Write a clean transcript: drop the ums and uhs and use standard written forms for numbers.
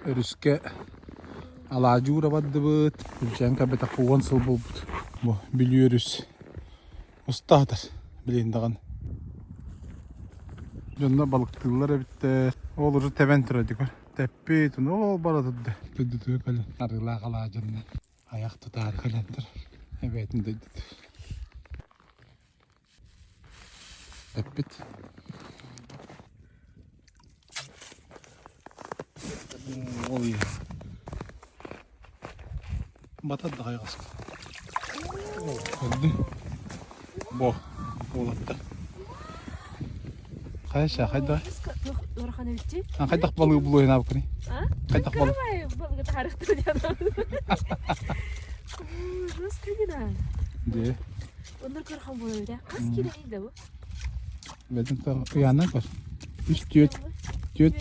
Өрүскэ алаадьы уура бардыбыт. Күлчээн кэлбэтэххэ уон сыл буолбут. Бу Бүлүү өрүс уста сытар билигин даҕаны. Дьонно балыктыыллар эбиттэр. Ол уже тэбэн турар дии көр. Тэппит, ол бара турда. Дойдутугар кэлэн арыылаах алаадьыннан айах тутаары кэлэн турар. Эбээтин дойдутугар. Эппит. Ой. Батар да хайҕаска. Көрдү. Бо, уолаттар. Хайа хайда? Ыарахан эбитчи. Хайдах балыгы булуохнаабыккыный? Хайдах балык? Балыгы таарыхтыр диэн. Жестко не Де. Оннор көрхан буолар эбит Хас киилэ да бу? Бэтин ыйааннан көр. Үс түөт түөт Түөт